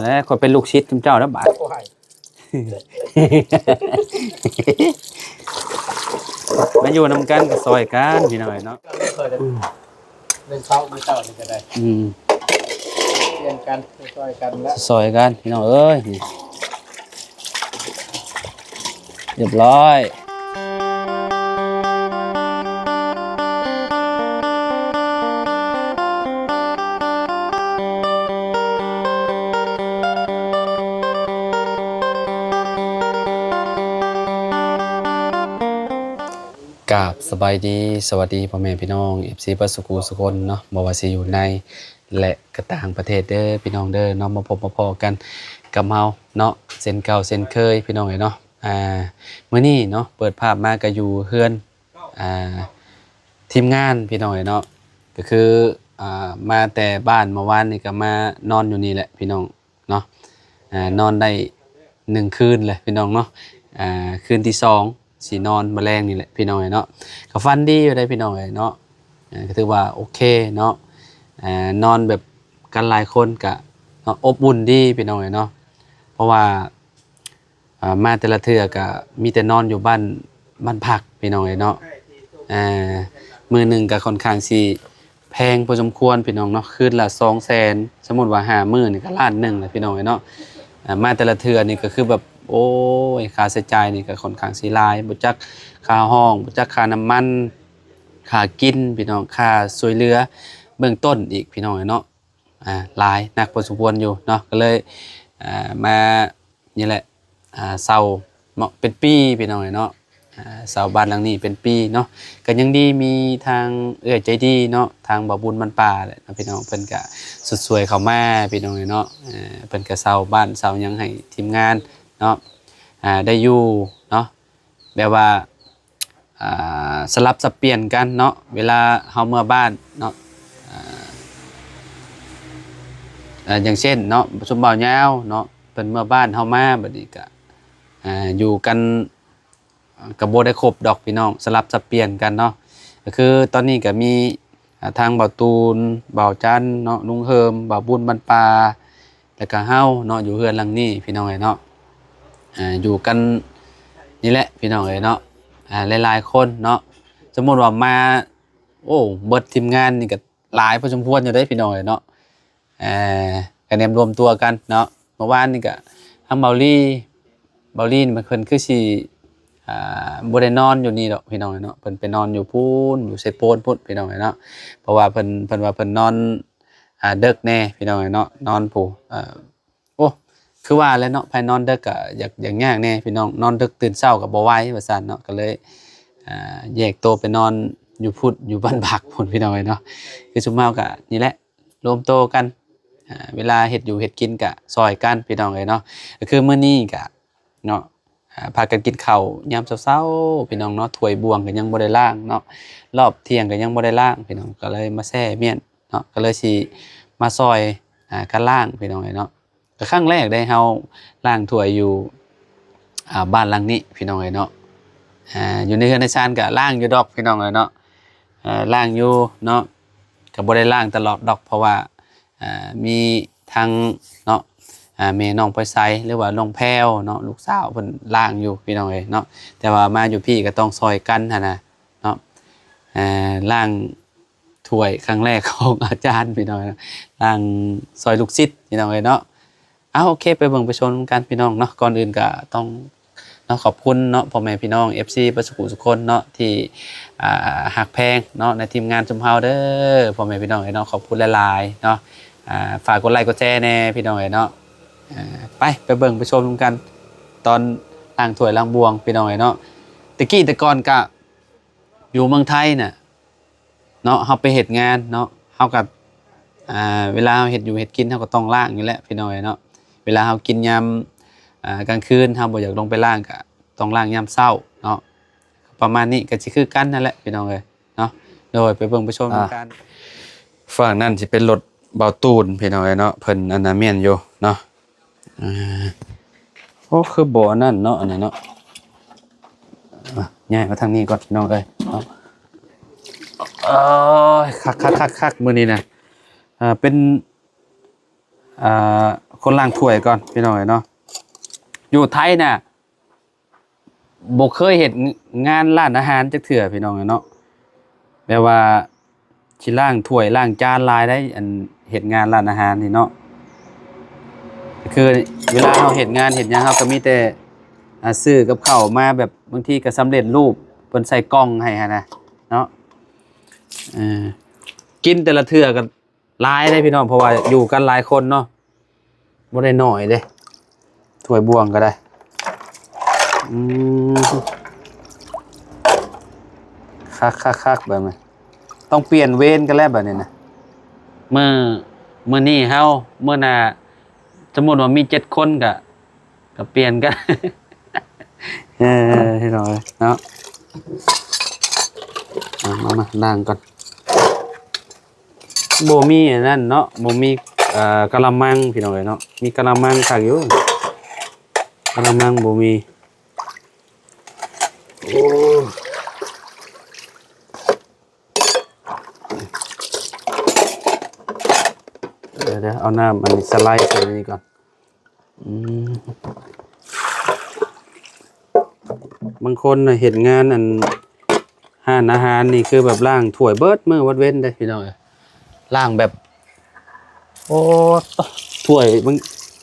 ແລ້ວຂ້ອຍເປັນລູກສິດເຈົ້າແລ້ວບາດ ມາຢູ່ນຳກັນກໍຊ່ອຍກັນພີ່ນ້ອງເອີຍເນາະ ໜຶ່ງເຂົ້າມື້ເຊົ້ານີ້ກໍໄດ້ ອືມ ຊ່ອຍກັນ ຊ່ອຍກັນແລ້ວ ຊ່ອຍກັນພີ່ນ້ອງເອີຍ ນີ້ ຮຽບຮ້ອຍ ກາບສະບາຍດີ ສະຫວັດດີພໍ່ແມ່ພີ່ນ້ອງ ເອັຟຊີ ເບິດສູ່ຜູ້ສູ່ຄົນເນາະ ບໍ່ວ່າຊິຢູ່ໃນ ແລະ ກໍຕ່າງປະເທດເດີພີ່ນ້ອງເດີເນາະ ມາພົບມາພໍ້ກັນກັບເຮົາເນາະ ເຊັ່ນເກົ່າເຊັ່ນເຄີຍພີ່ນ້ອງເອີຍເນາະ ອ່າ ມື້ນີ້ເນາະ ເປີດພາບມາກໍຢູ່ເຮືອນ ອ່າ ທີມງານພີ່ນ້ອງເອີຍເນາະ ກໍຄື ອ່າ ມາແຕ່ບ້ານເມື່ອວານນີ້ກໍມານອນຢູ່ນີ້ແຫຼະພີ່ນ້ອງເນາະ ອ່າ ນອນໄດ້ໜຶ່ງຄືນແຫຼະພີ່ນ້ອງເນາະ ອ່າ ຄືນທີສອງ ຊິນອນມື້ແລງນີ້ແຫຼະພີ່ນ້ອງເອີຍເນາະ ກໍຝັນດີຢູ່ເດ້ພີ່ນ້ອງເອີຍເນາະ ອ່າ ກໍຖືວ່າໂອເຄເນາະ ອ່າ ນອນແບບກັນຫຼາຍຄົນກະເນາະ ອົບອຸ່ນດີພີ່ນ້ອງເອີຍເນາະ ເພາະວ່າ ອ່າ ມາແຕ່ລະເທື່ອກະມີແຕ່ນອນຢູ່ບ້ານ ບ້ານພັກພີ່ນ້ອງເອີຍເນາະ ອ່າ ມື້ໜຶ່ງກະຂ້ອນຂ້າງຊິແພງພໍສົມຄວນພີ່ນ້ອງເນາະ ຄືນລະສອງແສນ ສົມມຸດວ່າຫ້າມື້ນີ້ກະລ້ານໜຶ່ງແລ້ວພີ່ນ້ອງເອີຍເນາະ ອ່າ ມາແຕ່ລະເທື່ອນີ້ກໍຄືແບບ ໂອ້ຍ ຄ່າໃຊ້ຈ່າຍນີ້ກໍຂ້ອນຂ້າງຊິຫຼາຍ ບໍ່ຈັກຄ່າຫ້ອງ ບໍ່ຈັກຄ່ານ້ຳມັນ ຄ່າກິນພີ່ນ້ອງ ຄ່າຊ່ວຍເຫຼືອເບື້ອງຕົ້ນອີກພີ່ນ້ອງເອີຍເນາະ ອ່າ ຫຼາຍໜັກພໍສົມຄວນຢູ່ເນາະ ກໍເລີຍ ອ່າ ມາ ນີ້ແຫຼະ ອ່າ ເຊົ່າເນາະ ເປັນປີພີ່ນ້ອງເອີຍເນາະ ອ່າ ເຊົ່າບ້ານຫຼັງນີ້ເປັນປີເນາະ ກໍຍັງດີມີທາງເອື້ອຍໃຈດີເນາະ ທາງບ່າວບຸນບ້ານປ່າແຫຼະເນາະ ພີ່ນ້ອງ ເພິ່ນກະຊຸດຊ່ວຍເຂົ້າມາພີ່ນ້ອງເອີຍເນາະ ເອີ ເພິ່ນກະເຊົ່າບ້ານເຊົ່າຫຍັງໃຫ້ທີມງານເນາະ ອ່າ ໄດ້ຢູ່ເນາະ ແບບວ່າ ອ່າ ສະຫຼັບສັບປ່ຽນກັນເນາະ ເວລາເຮົາເມືອບ້ານເນາະ ອ່າ ຢ່າງເຊັ່ນເນາະ ຊຸມບ່າວຍາວເນາະ ເພິ່ນເມືອບ້ານເຮົາມາ ບັດນີ້ກະ ອ່າ ຢູ່ກັນ ກໍບໍ່ໄດ້ຄົບດອກພີ່ນ້ອງ ສະຫຼັບສັບປ່ຽນກັນເນາະ ກໍຄືຕອນນີ້ກໍມີ ອ່າ ທາງບ່າວຕູນ ບ່າວຈັນເນາະ ລຸງເຮີມ ບ່າວບຸນບ້ານປ່າ ແລ້ວກໍເຮົາເນາະ ຢູ່ເຮືອນຫຼັງນີ້ພີ່ນ້ອງເອີຍເນາະ ອ່າ ຢູ່ກັນນີ້ແຫຼະພີ່ນ້ອງເອີຍເນາະ ອ່າ ຫຼາຍໆຄົນເນາະ ສົມມຸດວ່າມາ ໂອ້ ເບິດທີມງານນີ້ກໍຫຼາຍພໍສົມຄວນຢູ່ເດ້ພີ່ນ້ອງເອີຍເນາະ ອ່າ ກະແນມລວມຕົວກັນເນາະ ເມື່ອວານນີ້ກະທາງເບົາລີ ເບົາລີນີ້ເພິ່ນຄືຊິ ອ່າ ບໍ່ໄດ້ນອນຢູ່ນີ້ດອກພີ່ນ້ອງເອີຍເນາະ ເພິ່ນໄປນອນຢູ່ພຸ້ນ ຢູ່ເຊໂປນພຸ້ນພີ່ນ້ອງເອີຍເນາະ ເພາະວ່າເພິ່ນ ເພິ່ນວ່າເພິ່ນນອນ ອ່າ ເດິກແດ່ພີ່ນ້ອງເອີຍເນາະ ນອນຜູ້ ເອີ ໂອ້ ຄືວ່າແຫຼະເນາະ ໃຜນອນເດິກກະຢາກ ຢາກຍາກແດ່ພີ່ນ້ອງ ນອນເດິກຕື່ນເຊົ້າກໍບໍ່ໄຫວວ່າຊັ້ນເນາະ ກໍເລີຍ ອ່າ ແຍກໂຕໄປນອນຢູ່ພຸ້ນ ຢູ່ບ້ານພັກພຸ້ນພີ່ນ້ອງເອີຍເນາະ ຄືຊຸມເຮົາກະນີ້ແຫຼະ ລວມໂຕກັນ ອ່າ ເວລາເຮັດຢູ່ເຮັດກິນກະຊ່ອຍກັນພີ່ນ້ອງເອີຍເນາະ ກໍຄືມື້ນີ້ກະເນາະ ອ່າ ພາກັນກິນເຂົ້າຍາມເຊົ້າໆ ພີ່ນ້ອງເນາະ ຖ້ວຍບ່ວງກໍຍັງບໍ່ໄດ້ລ້າງເນາະ ຮອບທ່ຽງກໍຍັງບໍ່ໄດ້ລ້າງພີ່ນ້ອງ ກໍເລີຍມາແຊ່ມ້ຽນເນາະ ກໍເລີຍຊິມາຊ່ອຍ ອ່າ ກັນລ້າງພີ່ນ້ອງເອີຍເນາະ ກໍຄັ້ງແລກເດ້ເຮົາລ້າງຖ້ວຍຢູ່ ອ່າ ບ້ານຫຼັງນີ້ພີ່ນ້ອງເອີຍເນາະ ອ່າ ຢູ່ໃນເຮືອນໃນຊານກໍລ້າງຢູ່ດອກພີ່ນ້ອງເອີຍເນາະ ເອີ ລ້າງຢູ່ເນາະ ກໍບໍ່ໄດ້ລ້າງຕະຫຼອດດອກ ເພາະວ່າ ອ່າ ມີທັງເນາະ ອ່າ ແມ່ນ້ອງພອຍໃສ ຫຼືວ່ານ້ອງແພວເນາະ ລູກສາວເພິ່ນລ້າງຢູ່ພີ່ນ້ອງເອີຍເນາະ ແຕ່ວ່າມາຢູ່ພີ້ກໍຕ້ອງຊ່ອຍກັນຫັ້ນນະເນາະ ອ່າ ລ້າງ ຖ້ວຍຄັ້ງແລກຂອງອາຈານພີ່ນ້ອງເນາະ ລ້າງຊ່ອຍລູກສິດພີ່ນ້ອງເອີຍເນາະ ເອົາ ໂອເຄ ໄປເບິ່ງໄປຊົມນຳກັນພີ່ນ້ອງເນາະ ກ່ອນອື່ນກໍຕ້ອງເນາະ ຂອບຄຸນເນາະ ພໍ່ແມ່ພີ່ນ້ອງ ເອັຟຊີ ເບິດສູ່ຜູ້ສູ່ຄົນເນາະ ທີ່ ອ່າ ຮັກແພງເນາະ ໃນທີມງານຊຸມເຮົາເດີພໍ່ແມ່ພີ່ນ້ອງເອີຍເນາະ ຂອບຄຸນຫຼາຍໆເນາະ ອ່າ ຝາກກົດໄລກົດແຊແດ່ພີ່ນ້ອງເອີຍເນາະ ອ່າ ໄປ ໄປເບິ່ງໄປຊົມນຳກັນ ຕອນລ້າງຖ້ວຍລ້າງບ່ວງພີ່ນ້ອງເອີຍເນາະ ແຕ່ກີ້ແຕ່ກ່ອນກະ ຢູ່ເມືອງໄທນະເນາະ ເຮົາໄປເຮັດງານເນາະ ເຮົາກໍ ອ່າ ເວລາເຮົາເຮັດຢູ່ເຮັດກິນ ເຮົາກໍຕ້ອງລ້າງຢູ່ແຫຼະພີ່ນ້ອງເອີຍເນາະ ເວລາເຮົາກິນຍາມ ອ່າ ກາງຄືນ ເຮົາບໍ່ຢາກລົງໄປລ້າງ ກໍຕ້ອງລ້າງຍາມເຊົ້າເນາະ ປະມານນີ້ ກໍຊິຄືກັນນັ້ນແຫຼະພີ່ນ້ອງເອີຍເນາະ ໂດຍ ໄປເບິ່ງໄປຊົມນຳກັນ ຝັ່ງນັ້ນຊິເປັນລົດເບົາຕູນພີ່ນ້ອງເອີຍເນາະ ເພິ່ນອັນນະແມ່ນຢູ່ເນາະ ອ່າ ໂອ້ ຄືບໍ່ອັນນັ້ນເນາະ ອັນນີ້ເນາະ ອ່ະ ຍ້າຍມາທາງນີ້ກ່ອນພີ່ນ້ອງເອີຍເນາະ ໂອ້ຍ ຄັກໆໆໆ ມື້ນີ້ນະ ອ່າ ເປັນ ອ່າ ຄົນລ້າງຖ້ວຍກ່ອນພີ່ນ້ອງເອີຍເນາະ. ຢູ່ໄທນະ ບໍ່ເຄີຍເຮັດງານຮ້ານອາຫານຈັກເທື່ອພີ່ນ້ອງເອີຍເນາະ, ແບບວ່າຊິລ້າງຖ້ວຍລ້າງຈານຫຼາຍໃດ໋ ອັນເຮັດງານຮ້ານອາຫານນີ້ເນາະ. ຄືເວລາເຮົາເຮັດງານເຮັດຫຍັງ ເຮົາກໍມີແຕ່ ອ່າ ຊື້ກັບເຂົ້າມາ ແບບບາງທີກໍສຳເລັດຮູບ ເພິ່ນໃສ່ກ່ອງໃຫ້ຫັ້ນນະເນາະ. ເອີ ກິນແຕ່ລະເທື່ອກໍ ຫຼາຍເດ້ພີ່ນ້ອງ ເພາະວ່າຢູ່ກັນຫຼາຍຄົນເນາະ, ບໍ່ໄດ້ໜ້ອຍເດ້ ຖ້ວຍບ່ວງກໍໄດ້. ອືມ ຄັກໆໆ ແບບນີ້ຕ້ອງປ່ຽນເວນກັນແລ້ວ ແບບນີ້ນະ. ມື້ ມື້ນີ້ເຮົາ ມື້ໜ້າ ສົມມຸດວ່າມີເຈັດຄົນກໍ ກໍປ່ຽນກັນ. ເອີ ພີ່ນ້ອງເອີຍເນາະ ເອົາ ມາ ມາລ້າງກ່ອນ. ບໍ່ມີອັນນັ້ນເນາະ ບໍ່ມີ ເອີ ກະລະມັງພີ່ນ້ອງເອີຍເນາະ, ມີກະລະມັງຄັກຢູ່ ກະລະມັງບໍ່ມີ. ໂອ້ ດຽວໆ ເອົານ້ຳອັນນີ້ສະໄລໃສ່ໃນນີ້ກ່ອນ. ອືມ ບາງຄົນນະເຮັດງານອັນຮ້ານອາຫານນີ້ ຄືແບບລ້າງຖ້ວຍເບິດມື້ເບິດເວັນເດ້ພີ່ນ້ອງເອີຍ, ລ້າງແບບ ໂອ້ ຖ້ວຍບາງ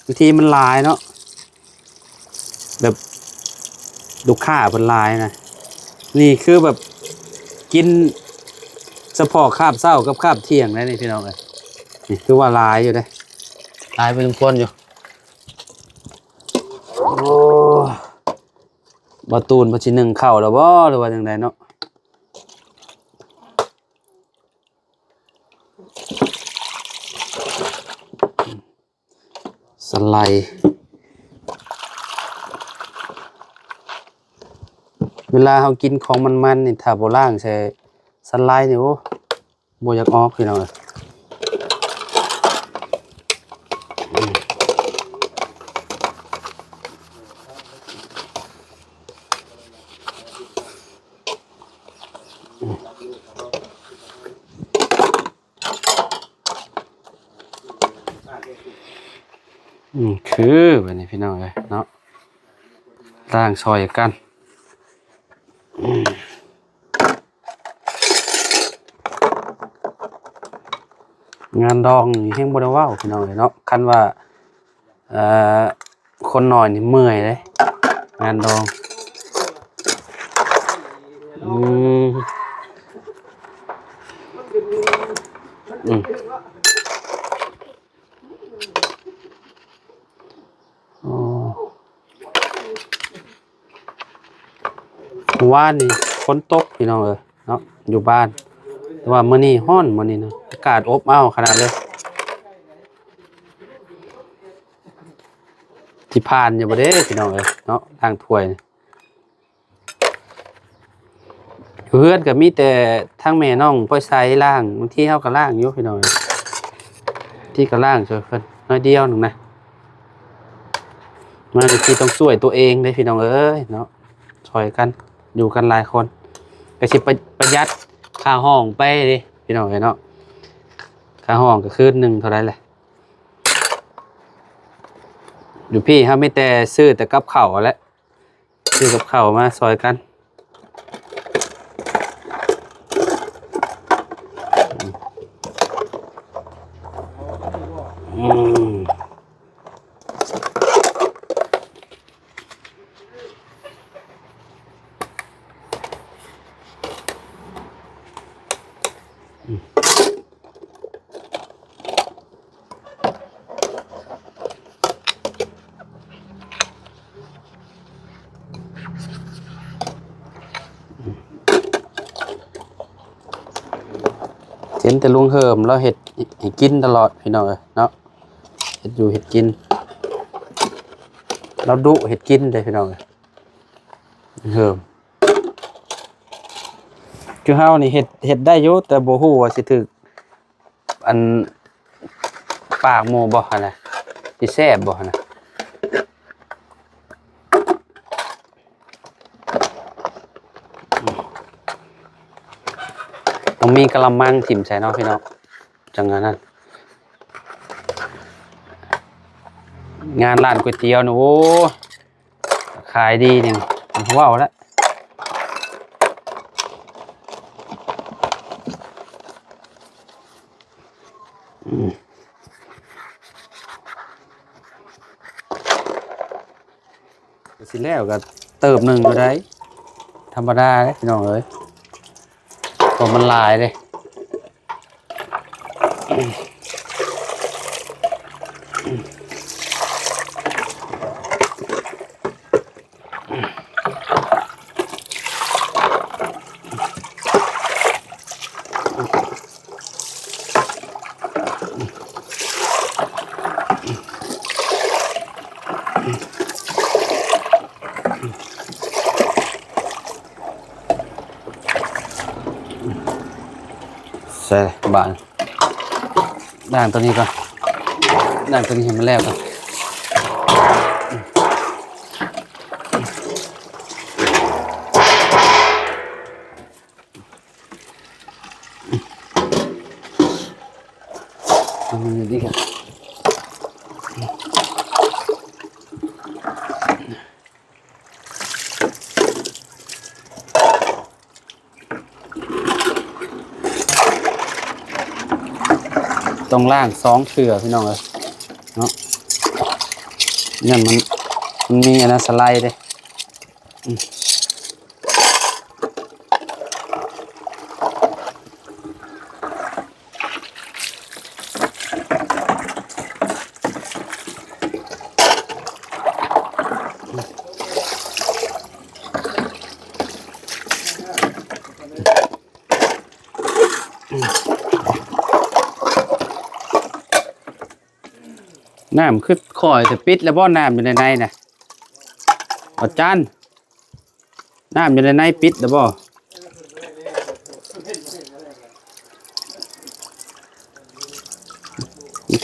ບາງທີມັນຫຼາຍເນາະ ແບບລູກຄ້າເພິ່ນຫຼາຍນະ. ນີ້ຄືແບບກິນສະເພາະຄາບເຊົ້າກັບຄາບທ່ຽງໄດ໋ນີ້ພີ່ນ້ອງເອີຍ. ນີ້ຖືວ່າຫຼາຍຢູ່ເດ້ ຫຼາຍພໍສົມຄວນຢູ່. ໂອ້ ບ່າວຕູນເພິ່ນຊິໜຶ້ງເຂົ້າແລ້ວບໍ່ ຫຼືວ່າຈັ່ງໃດເນາະ? ສະໄລ ເວລາເຮົາກິນຂອງມັນໆນີ້ ຖ້າບໍ່ລ້າງໃສ່ສະໄລນີ້ ໂອ້ ບໍ່ຢາກອອກພີ່ນ້ອງເອີຍ. ອືມ ຄືບາດນີ້ພີ່ນ້ອງເອີຍເນາະ ລ້າງຊ່ອຍກັນ. ອືມ ງານດອງນີ້ແຮງບໍ່ໄດ້ເວົ້າພີ່ນ້ອງເອີຍເນາະ, ຄັນວ່າ ເອີ ຄົນໜ້ອຍນີ້ເມື່ອຍເດ້ ງານດອງ. ອືມ ອືມ ອໍ ມື້ວານນີ້ຝົນຕົກພີ່ນ້ອງເອີຍເນາະ ຢູ່ບ້ານ, ແຕ່ວ່າມື້ນີ້ຮ້ອນ ມື້ນີ້ນະ ອາກາດອົບອ້າວຂະໜາດເລີຍ. ຊິຜ່ານຢູ່ບໍ່ເດ້ພີ່ນ້ອງເອີຍເນາະ ລ້າງຖ້ວຍນີ້. ຢູ່ເຮືອນກໍມີແຕ່ທາງແມ່ນ້ອງພອຍໃສລ້າງ, ບາງທີເຮົາກໍລ້າງຢູ່ພີ່ນ້ອງເອີຍ, ບາງທີກໍລ້າງຊ່ວຍເພິ່ນໜ້ອຍດຽວໜຶ່ງນະ. ມາບາງທີຕ້ອງຊ່ວຍຕົວເອງເດ້ພີ່ນ້ອງເອີຍເນາະ, ຊ່ອຍກັນ ຢູ່ກັນຫຼາຍຄົນ ກໍຊິປະ ປະຢັດຄ່າຫ້ອງໄປເດ້ພີ່ນ້ອງເອີຍເນາະ. ຄ່າຫ້ອງກໍຄືນໜຶ່ງເທົ່າໃດແຫຼະ? ຢູ່ພີ້ເຮົາມີແຕ່ຊື້ແຕ່ກັບເຂົ້າຫັ້ນແຫຼະ, ຊື້ກັບເຂົ້າມາຊ່ອຍກັນ. ອືມ ເຫັນແຕ່ລຸງເຫີມລາວເຮັດໃຫ້ກິນຕະຫຼອດພີ່ນ້ອງເອີຍເນາະ, ເຮັດຢູ່ເຮັດກິນ, ລາວດຸເຮັດກິນເດ້ພີ່ນ້ອງເອີຍ. ເຮີມ ຄືເຮົານີ້ເຮັດ ເຮັດໄດ້ຢູ່ ແຕ່ບໍ່ຮູ້ວ່າຊິຖືກອັນປາກໝູ່ບໍ່ຫັ້ນນະ, ຊິແຊບບໍ່ຫັ້ນນະ. ຕ້ອງມີກະລະມັງຖິ້ມໃສ່ເນາະພີ່ນ້ອງ, ຈັ່ງອັນນັ້ນ. ງານຮ້ານກ໋ວຍຕຽວນີ້ ໂອ້ ຂາຍດີນີ້ ເວົ້າແລ້ວ ອືມ ຊິແລ້ວກໍເຕີບໜຶ່ງຢູ່ໃດ໋ ທຳມະດາເດ້ພີ່ນ້ອງເອີຍ ເພາະມັນຫຼາຍເດ້. ໃສ່ບາດ ລ້າງຕົວນີ້ກ່ອນ ລ້າງຕົວນີ້ໃຫ້ມັນແລ້ວກ່ອນ. ຕ້ອງລ້າງສອງເທື່ອພີ່ນ້ອງເອີຍເນາະ ນັ້ນມັນ ມັນມີອັນນັ້ນສະໄລເດ້. ນ້ຳຄືຂ້ອຍ ຈະປິດແລ້ວບໍ່ ນ້ຳຢູ່ໃນໃນນະ ອາຈານ? ນ້ຳຢູ່ໃນໃນປິດແລ້ວບໍ່?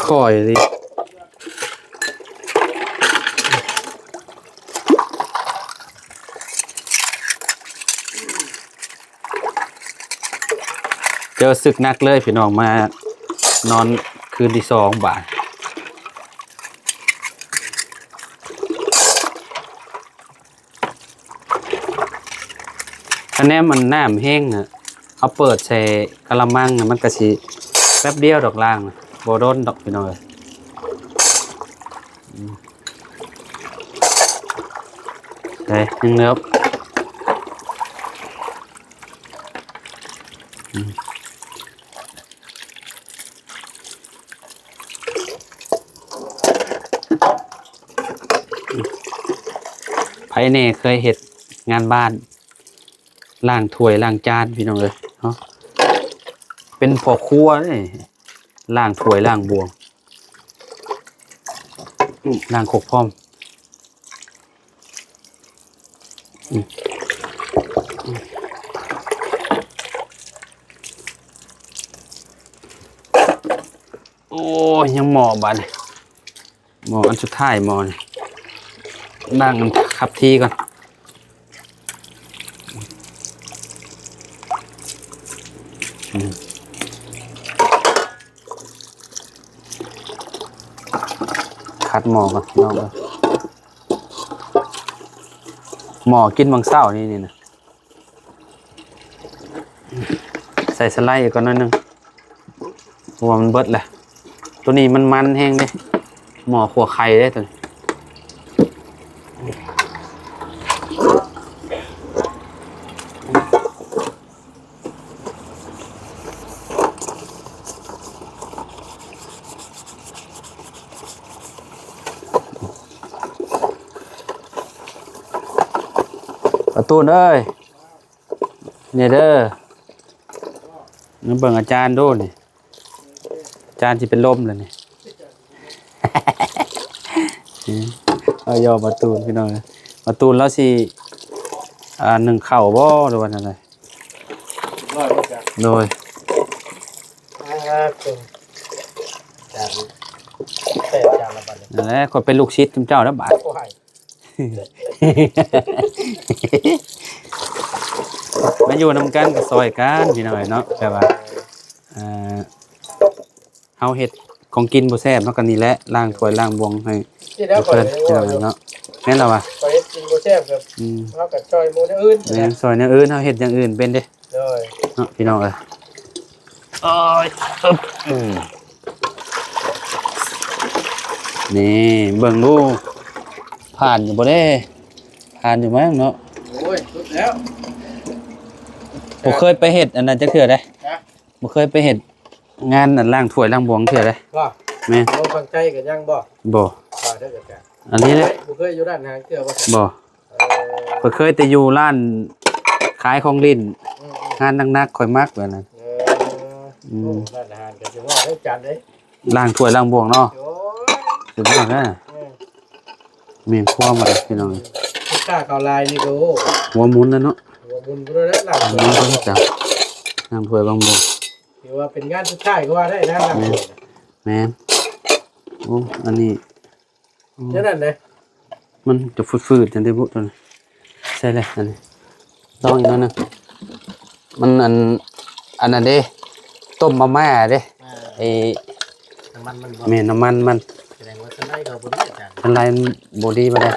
ຂ້ອຍນີ້ ເຈີສຶກໜັກເລີຍພີ່ນ້ອງ ມານອນຄືນທີສອງບາດ. ຄັນແນມມັນນ້ຳແຮງນະ ເຮົາເປີດໃສ່ກະລະມັງນະ ມັນກະຊິແປັບດຽວດອກ ລ້າງນະ ບໍ່ດົນດອກພີ່ນ້ອງເອີຍ. ອືມ ໄດ້ ຍັງເລີບ ອືມ. ໃຜແດ່ເຄີຍເຮັດງານບ້ານ ລ້າງຖ້ວຍລ້າງຈານພີ່ນ້ອງເອີຍເນາະ ເປັນພໍ່ຄົວເດ້ ລ້າງຖ້ວຍລ້າງບ່ວງ ລ້າງຄົກພ້ອມ. ໂອ້ຍ ຍັງໝໍ້ບາດນີ້ ໝໍ້ອັນສຸດທ້າຍ ໝໍ້ນີ້ ລ້າງອັນຂັບຖີ່ກ່ອນ. ອືມ ຂັດໝໍ້ກ່ອນພີ່ນ້ອງເອີຍ ໝໍ້ກິນຫວ່າງເຊົ້ານີ້ ນີ້ນະ ໃສ່ສະໄລອີກກ່ອນໜ້ອຍໜຶ່ງ ເພາະວ່າມັນເບິດແລ້ວ ໂຕນີ້ມັນມັນແຮງເດ້ ໝໍ້ຂົ້ວໄຂ່ເດ້ໂຕນີ້. ປະຕູນເອີຍ ນີ້ເດີ ມາເບິ່ງອາຈານດູນີ້ ອາຈານຊິເປັນລົມແລ້ວນີ້ ເອີ ຢອກປະຕູນພີ່ນ້ອງ ປະຕູນລາວຊິ ອ່າ ໜຶ້ງເຂົ້າບໍ່ ຫຼືວ່າແນວໃດ? ໂດຍ ອ່າ ເປັນຈານ ແປດຈານລະບາດນີ້ ນັ້ນແຫຼະ ຂ້ອຍເປັນລູກສິດເຈົ້າແລ້ວບາດ ໂອ້ຍ ມາຢູ່ນຳກັນກໍຊ່ອຍກັນພີ່ນ້ອງເນາະ ແບບວ່າ ເອີ ເຮົາເຮັດ ຂອງກິນບໍ່ແຊບເນາະ ກໍນີ້ແຫຼະ ລ້າງຖ້ວຍລ້າງບ່ວງໃຫ້ ທີ່ແລ້ວ ເພິ່ນ ຂ້ອຍ ພີ່ນ້ອງເນາະ ແມ່ນລະວ່າ ຂ້ອຍເຮັດກິນບໍ່ແຊບ ກໍ ອືມ ເຮົາກໍຊ່ອຍໝູ່ແນວອື່ນ ແມ່ນ ຊ່ອຍແນວອື່ນ ເຮົາເຮັດຢ່າງອື່ນເປັນເດ້ ໂດຍ ເນາະ ພີ່ນ້ອງເອີຍ ໂອ້ຍ ອຶບ ອືມ ນີ້ເບິ່ງດູ ຜ່ານຢູ່ບໍ່ເດ້ ຜ່ານຢູ່ມັ້ງເນາະ ໂອ້ຍ ສຸດແລ້ວ ບໍ່ເຄີຍໄປເຮັດອັນນັ້ນຈັກເທື່ອເດ້ ຮະ ບໍ່ເຄີຍໄປເຮັດງານອັນລ້າງຖ້ວຍລ້າງບ່ວງເທື່ອເດ້ ບໍ່ ແມ່ນ ບໍ່ ຝັ່ງໄທກໍຍັງບໍ່ ບໍ່ ວ່າເດີອາຈານ ອັນນີ້ແຫຼະ ບໍ່ເຄີຍຢູ່ຮ້ານອາຫານເທື່ອບໍ່ ບໍ່ ເອີ ຂ້ອຍເຄີຍແຕ່ຢູ່ຮ້ານຂາຍຂອງຫຼິ້ນ ອືມໆ ງານໜັກໆ ຂ້ອຍມັກແບບນັ້ນ ເອີ ອືມ ໂອ້ ຮ້ານອາຫານກໍຊິເວົ້າໄດ້ຈານເດ້ ລ້າງຖ້ວຍລ້າງບ່ວງເນາະ ໂອ້ຍ ສຸດຍອດນະ ເອີ ແມ່ນຄວາມວ່າພີ່ນ້ອງ ລູກຄ້າເຂົ້າຫຼາຍນີ້ກໍ ໂອ້ ຫົວໝຸນແລ້ວເນາະ ຫົວໝຸນພຸ້ນແຫຼະ ລ້າງຖ້ວຍລ້າງບ່ວງ ລ້າງຖ້ວຍລ້າງບ່ວງ ຖືວ່າເປັນງານສຸດທ້າຍກໍວ່າໄດ້ນະ ລ້າງຖ້ວຍ ແມ່ນ ໂອ້ ອັນນີ້ ອືມ ແນວນັ້ນເດ້ ມັນຈະຝືດໆ ຈັ່ງໃດບຸຕົວນີ້ ໃສ່ເລີຍ ອັນນີ້ ລອງອີກໜ້ອຍໜຶ່ງ ມັນອັນ ອັນນັ້ນເດ້ ຕົ້ມມາມ່າເດ້ ອ່າ ໄອ້ ນ້ຳມັນມັນບໍ່ ແມ່ນ ນ້ຳມັນມັນ ສະແດງວ່າຊັ້ນໄລກໍບໍ່ດີອາຈານ ຊັ້ນໄລມັນບໍ່ດີປານໃດ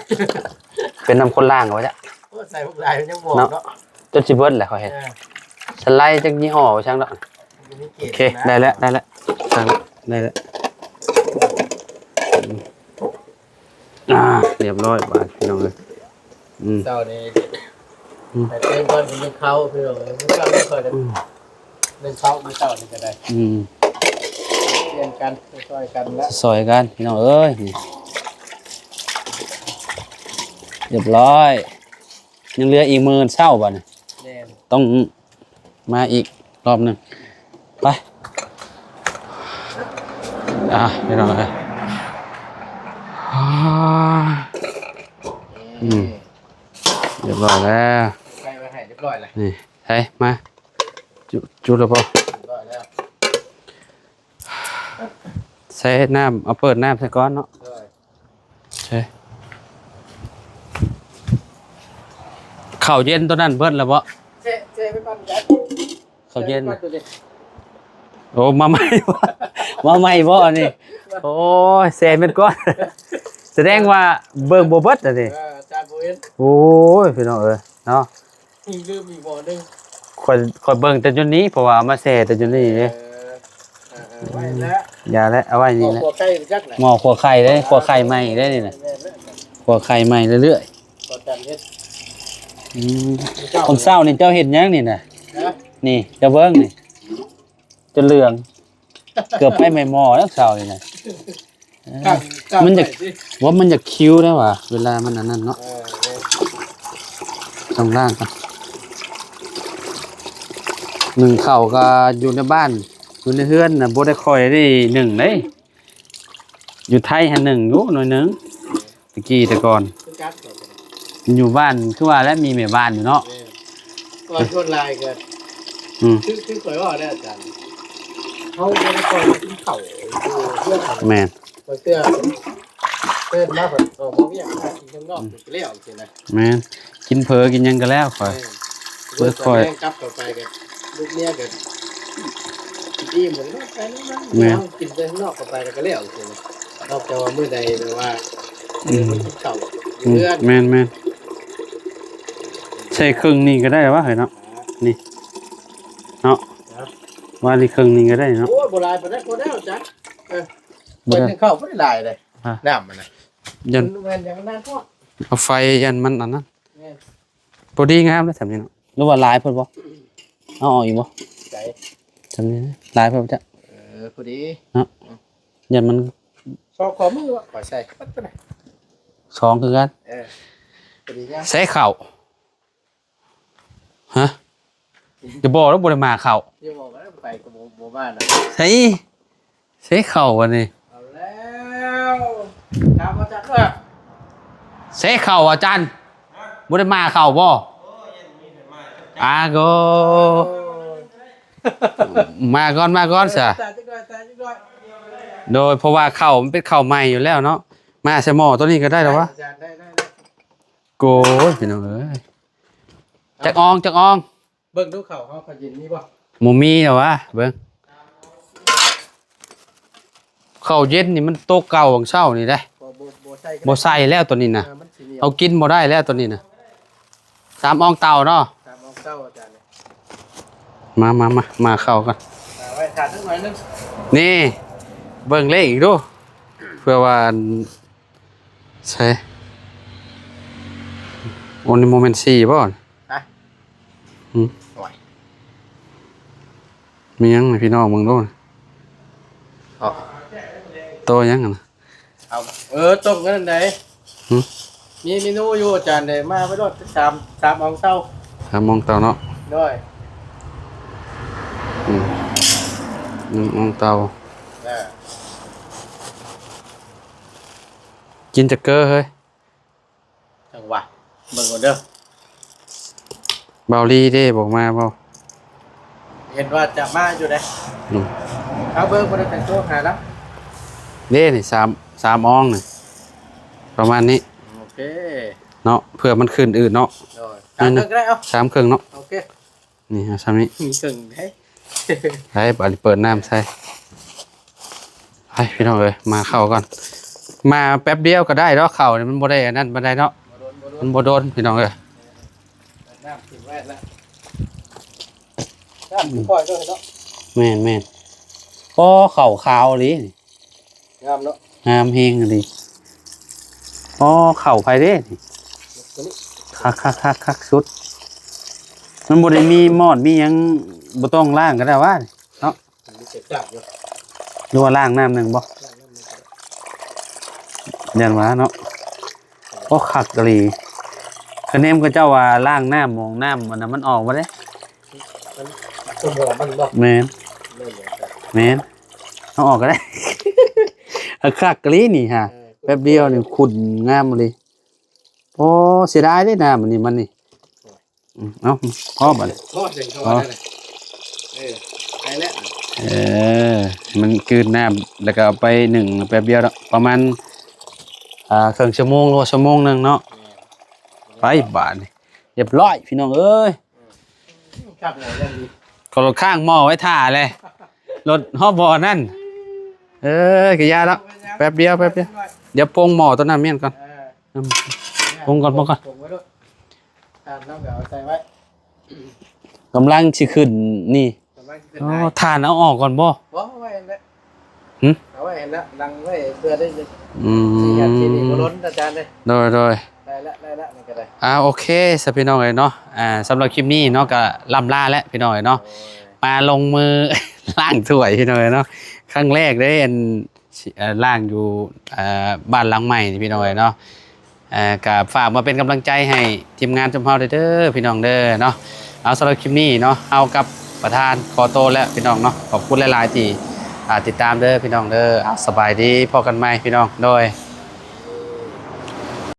ເປັນນຳຄົນລ້າງວ່າຊະ ໂອ້ ໃສ່ພວກຫຼາຍມັນຍັງບອກເນາະ ເນາະ ຈົນຊິເບິດແຫຼະຂ້ອຍເຫັນ ເອີ ສະໄລຈັກຍີ່ຫໍ້ວ່າຊັ້ນເນາະ ໂອເຄ ໄດ້ແລ້ວ ໄດ້ແລ້ວ ໄດ້ແລ້ວ ອ່າ ຮຽບຮ້ອຍບາດພີ່ນ້ອງເອີຍ ອືມ ເຊົ້ານີ້ ອືມ ໃຫ້ເຕີມກ່ອນກິນເຂົ້າພີ່ນ້ອງເອີຍ ມື້ເຊົ້ານີ້ຂ້ອຍ ອືມ ໜຶ່ງເຂົ້າມື້ເຊົ້ານີ້ກໍໄດ້ ອືມ ຊ່ວຍກັນ ຊ່ອຍກັນລະ ຊ່ອຍກັນພີ່ນ້ອງເອີຍ ນີ້ ຮຽບຮ້ອຍ ຍັງເຫຼືອອີກມື້ເຊົ້າບາດນີ້ ແມ່ນ ຕ້ອງມາອີກລອບໜຶ່ງ ໄປ ອ່າ ພີ່ນ້ອງເອີຍ ອືມ ຮຽບຮ້ອຍແລ້ວ ໃສ່ໄວ້ໃຫ້ຮຽບຮ້ອຍແລ້ວ ນີ້ ໃສ່ ມາ ຈຸ ຈຸດແລ້ວບໍ່ ຮຽບຮ້ອຍແລ້ວ ໃສ່ນ້ຳ ເອົາເປີດນ້ຳໃສ່ກ່ອນເນາະ ໂດຍ ເອີ ເຂົ້າເຢັນຕົວນັ້ນເບິດແລ້ວບໍ່ ເຊ ເຊໄປກ່ອນ ເຂົ້າເຢັນ ເຊໄປກ່ອນຕົວນີ້ ໂອ້ ມາໃໝ່ບໍ່ ມາໃໝ່ບໍ່ອັນນີ້ ໂອ້ຍ ແຊ່ແມ່ນກ່ອນ ສະແດງວ່າເບິ່ງບໍ່ເບິດອັນນີ້ ເອີ ອາຈານບໍ່ເຫັນ ໂອ້ຍ ພີ່ນ້ອງເອີຍ ເນາະ ອີກລືມອີກໝໍ້ໜຶ່ງ ຂ້ອຍ ຂ້ອຍເບິ່ງແຕ່ຈຸດນີ້ ເພາະວ່າເອົາມາແຊ່ແຕ່ຈຸດນີ້ເດ້ ເອີ ເອີ ເອີ ໄວ້ແລ້ວ ຢ່າແລ້ວ ເອົາໄວ້ນີ້ແຫຼະ ໝໍ້ຂົ້ວໄຂ່ຈັກນະ ໝໍ້ຂົ້ວໄຂ່ເດ້ ຂົ້ວໄข่ໃໝ່ເດ້ນີ້ນະ ແມ່ນແລ້ວ ຂົ້ວໄຂ່ໃໝ່ເລື້ອຍໆ ບໍ່ທັນເຮັດ ອືມ ມື້ເຊົ້າ ມື້ເຊົ້ານີ້ເຈົ້າເຮັດຫຍັງນີ້ນະ ຮະ ນີ້ ເຈົ້າເບິ່ງນີ້ ຈົນເຫຼືອງ ເກືອບໄຟໄໝ້ໝໍ້ແລ້ວເຊົ້ານີ້ນະ ເອີ ມັນຢາກ ວ່າມັນຢາກຄິວໄດ້ຫວາ ເວລາມັນອັນນັ້ນເນາະ ເອີ ຕ້ອງລ້າງກ່ອນ ໜຶ້ງເຂົ້າກໍຢູ່ໃນບ້ານ ຢູ່ໃນເຮືອນນະ ບໍ່ໄດ້ຄ່ອຍໄດ້ໜຶ້ງເດ້ ຢູ່ໄທຫັ້ນໜຶ້ງຢູ່ໜ້ອຍໜຶ່ງ ແຕ່ກີ້ແຕ່ກ່ອນ ຄືກັນ ຢູ່ບ້ານຄືວ່າແຫຼະ ມີແມ່ບ້ານຢູ່ເນາະ ແມ່ນ ກ່ອນສ່ວນຫຼາຍກໍ ອືມ ຄື ຄືຂ້ອຍເວົ້າແຫຼະອາຈານ ເຮົາບໍ່ໄດ້ຄ່ອຍກິນເຂົ້າຢູ່ເຮືອນ ແມ່ນ ບາງເທື່ອເດີນມາເພິ່ນອອກມາວຽກ ກິນຂ້າງນອກ ອືມ ກໍແລ້ວ ແມ່ນ ກິນເຜີກິນຫຍັງກໍແລ້ວຂ້ອຍ ແມ່ນ ເບິດຂ້ອຍ ຕອນແລງກັບເຂົ້າໄປກໍລູກເມຍກໍກິນອີ່ມແລ້ວ ໄປນຳມັນ ແມ່ນ ເຮົາກິນແຕ່ຂ້າງນອກເຂົ້າໄປແລ້ວກໍແລ້ວ ນອກຈາກວ່າມື້ໃດແບບວ່າ ອືມ ເອີ ມັນກິນເຂົ້າ ອືມ ເຮືອນ ແມ່ນໆ ໃສ່ເຄິ່ງນີ້ກໍໄດ້ວະ ເຮີ້ຍເນາະ ນີ້ເນາະ ວ່ານີ້ເຄິ່ງນີ້ກໍໄດ້ເນາະ ໂອ້ຍ ບໍ່ຫຼາຍປານໃດ ພໍແລ້ວຈ້ະ ເອີ ບໍ່ໄດ້ ເຂົ້າບໍ່ໄດ້ຫຼາຍເດ້ ອ່າ ນ້ຳມັນນະ ຢ້ານ ມັນແມ່ນຫຍັງນະ ເອົາໄຟຢ້ານມັນອັນນັ້ນ ແມ່ນ ພໍດີງາມແລ້ວ ສ່ຳນີ້ເນາະ ຫຼືວ່າຫຼາຍໂພດບໍ່ ເອົາອອກອີກບໍ່ ໃສ່ ສ່ຳນີ້ຫຼາຍໂພດຈັກ ເອີ ພໍດີເນາະ ຢ້ານມັນ ຊອກຂໍ້ມືວະ ຂ້ອຍໃສ່ ປັດໄປ ສອງຄືກັນ ເອີ ພໍດີງາມ ໃສ່ເຂົ້າ ຮະ ຢ່າບອກເດີ ບໍ່ໄດ້ມາເຂົ້າ ຢ່າບອກນະ ໄປກໍບໍ່ ບໍ່ມານະ ໃສ່ ໃສ່ເຂົ້າອັນນີ້ ເອົາແລ້ວ ຖາມວ່າຈັກເດີ ໃສ່ເຂົ້າອາຈານ ບໍ່ໄດ້ມາເຂົ້າບໍ່ ອາໂກ ມາກ່ອນ ມາກ່ອນຊະ ແຕ່ຈັກໜ້ອຍ ແຕ່ຈັກໜ້ອຍ ໂດຍ ເພາະວ່າເຂົ້າມັນເປັນເຂົ້າໃໝ່ຢູ່ແລ້ວເນາະ ມາໃສ່ໝໍ້ໂຕນີ້ກໍໄດ້ແລ້ວວະ ອາຈານ ໄດ້ ໄດ້ ໄດ້ ໂກຍ ພີ່ນ້ອງເອີຍ ຈັກອອງ ຈັກອອງ ເບິ່ງດູເຂົ້າເຮົາ ເຂົ້າເຢັນມີບໍ່? ບໍ່ມີແລ້ວຫວາ ເບິ່ງ. ເຂົ້າເຢັນນີ້ມັນໂຕເກົ່າຂອງເຊົ້ານີ້ເດ້. ບໍ່ ບໍ່ ບໍ່ໃສ່ກໍໄດ້ ບໍ່ໃສ່ແລ້ວຕົວນີ້ນະ. ເອີ ມັນຊິໜຽວ ເຮົາກິນບໍ່ໄດ້ແລ້ວຕົວນີ້ນະ. ສາມອອງເຕົ່າເນາະ ສາມອອງເຕົ່າອາຈານ. ມາ ມາ ມາ ມາເຂົ້າກັນ ເອົາໄວ້ຖ້າຈັກໜ້ອຍໜຶ່ງ. ນີ້ ເບິ່ງເລກອີກດູ ເພື່ອວ່າ ໃສ່ ໂອ້ ນີ້ບໍ່ແມ່ນສີ່ບໍ່? ຮະ? ຫືມ? ໂອ້ຍ ມີຫຍັງໃຫ້ພີ່ນ້ອງເບິ່ງດູ. ເອົາ ໂຕຫຍັງຫັ້ນນະ? ເອົາ ເອີ ຕົ້ມກັນນັ້ນໃດ. ຫືມ? ມີເມນູຢູ່ອາຈານເດ້ ມາໄປໂລດ ສາມ ສາມອອງເຕົ່າ ສາມອອງເຕົ່າເນາະ. ໂດຍ ອືມ ໜຶ່ງອອງເຕົ່າ. ເອີ ກິນຈັກເກີເຮີ້ຍ? ຈັ່ງຫວະ ເບິ່ງກ່ອນເດີ. ເບົາລີເດ້ ບໍ່ມາບໍ່? ເຫັນວ່າຈະມາຢູ່ເດ້. ອືມ ເອົາເບິ່ງ ບໍ່ໄດ້ເປັນໂທຫາລາວເດ້. ນີ້ ສາມ ສາມອອງນີ້ ປະມານນີ້. ໂອເຄເນາະ ເພື່ອມັນຂຶ້ນອືດເນາະ. ໂດຍ ສາມເຄິ່ງກໍໄດ້. ເອົາ ສາມເຄິ່ງເນາະ. ໂອເຄ ນີ້ ເອົາສ່ຳນີ້ ມີເຄິ່ງເດ້. ໄປ ບາດນີ້ເປີດນ້ຳໃສ່. ໄປ ພີ່ນ້ອງເອີຍ ມາເຂົ້າກ່ອນ. ມາແປັບດຽວກໍໄດ້ດອກ ເຂົ້ານີ້ມັນບໍ່ໄດ້ອັນນັ້ນປານໃດເນາະ. ບໍ່ດົນ ບໍ່ດົນ ມັນບໍ່ດົນ ພີ່ນ້ອງເອີຍ. ເປີດນ້ຳຖິ້ມໄວ້ແລ້ວ ນ້ຳຄ່ອຍເດີເນາະ. ແມ່ນໆ. ໂອ້ ເຂົ້າຂາວອີ່ຫຼີນີ້. ງາມເນາະ ງາມແຮງອີ່ຫຼີ. ອໍ ເຂົ້າໃຜເດ້ນີ້? ຕົວນີ້ ຄັກໆໆໆ ສຸດ. ມັນບໍ່ໄດ້ມີມອດມີຫຍັງ ບໍ່ຕ້ອງລ້າງກໍໄດ້ຫວາເນາະ. ມັນມີເສດສາບຢູ່ ຫຼືວ່າລ້າງນ້ຳໜຶ່ງບໍ່? ລ້າງນ້ຳໜຶ່ງກໍໄດ້ ຢ້ານວ່າເນາະ. ໂອ້ ຄັກອີ່ຫຼີ. ຄະແນນເຂົາເຈົ້າວ່າລ້າງນ້ຳ ໝອງນ້ຳ ອັນນັ້ນມັນອອກບໍ່ເດ້? ມັນ ຕົ້ນຫອມມັນບໍ່? ແມ່ນ ແມ່ນຫຍັງ? ແມ່ນ ເອົາອອກກໍໄດ້. ເອົາ ຄັກອີ່ຫຼີນີ້ຫາ ເອີ ແປັບດຽວນີ້ຂຸ້ນງາມອີ່ຫຼີ. ໂອ້ ເສຍດາຍເດ້ນ້ຳອັນນີ້ມັນນີ້. ອືມ ເອົາ ພໍບາດນີ້ ພໍ ພໍ ເອີ ໄປແລ້ວ ເອີ ໃຫ້ມັນກືນນ້ຳ ແລ້ວກໍເອົາໄປໜຶ້ງແປັບດຽວເນາະ ປະມານ ອ່າ ເຄິ່ງຊົ່ວໂມງ ຫຼືວ່າຊົ່ວໂມງໜຶ່ງເນາະ. ແມ່ນ ໄປບາດນີ້ ຮຽບຮ້ອຍ ພີ່ນ້ອງເອີຍ. ຂ້າງໝໍ້ຍັງດີ ກໍລົດຂ້າງໝໍ້ໄວ້ຖ້າແຫຼະ ລົດຮອບບໍ່ນັ້ນ. ເອີ ກະຢ່າແລ້ວ ແປັບດຽວ ແປັບດຽວ ດຽວປົງໝໍ້ຕົວນັ້ນມ້ຽນກ່ອນ. ເອີ ອືມ ປົງກ່ອນ ປົງກ່ອນ ປົງໄວ້ໂລດ ຖ່ານເຮົາກໍເອົາໃສ່ໄວ້ ກຳລັງຊິຂຶ້ນນີ້. ກຳລັງຊິຂຶ້ນ ອໍ ຖ່ານ ຖ່ານເອົາອອກກ່ອນບໍ່? ບໍ່ ເອົາໄວ້ຫັ້ນແຫຼະ. ຫຶ? ເອົາໄວ້ຫັ້ນແຫຼະ ດັງໄວ້ເພື່ອໄດ້ ອືມ ຊິຍາດທີ່ນີ້ບໍ່ລົ້ນ ອາຈານເດ້. ໂດຍ ໂດຍ ໄດ້ລະ ໄດ້ລະ ນີ້ກໍໄດ້. ອ່າ ໂອເຄຊະ ພີ່ນ້ອງເອີຍເນາະ. ອ່າ ສຳລັບຄລິບນີ້ເນາະ ກໍລ່ຳລາແຫຼະ ພີ່ນ້ອງເອີຍເນາະ. ໂດຍ ມາລົງມືລ້າງຖ້ວຍ ພີ່ນ້ອງເອີຍເນາະ ຄັ້ງແລກເດ້ ອັນ ເອີ ລ້າງຢູ່ ເອີ ບ້ານຫຼັງໃໝ່ນີ້ ພີ່ນ້ອງເອີຍເນາະ. ເອີ ກໍຝາກມາເປັນກຳລັງໃຈໃຫ້ທີມງານຊຸມເຮົາເດີ ພີ່ນ້ອງເດີເນາະ. ເອົາ ສຳລັບຄລິບນີ້ເນາະ ເຮົາກັບປະທານຂໍໂຕແລ້ວ ພີ່ນ້ອງເນາະ. ຂອບຄຸນຫຼາຍໆທີ່ ອ່າ ຕິດຕາມເດີ ພີ່ນ້ອງເດີ. ເອົາ ສະບາຍດີ ພໍ້ກັນໃໝ່ ພີ່ນ້ອງ ໂດຍ.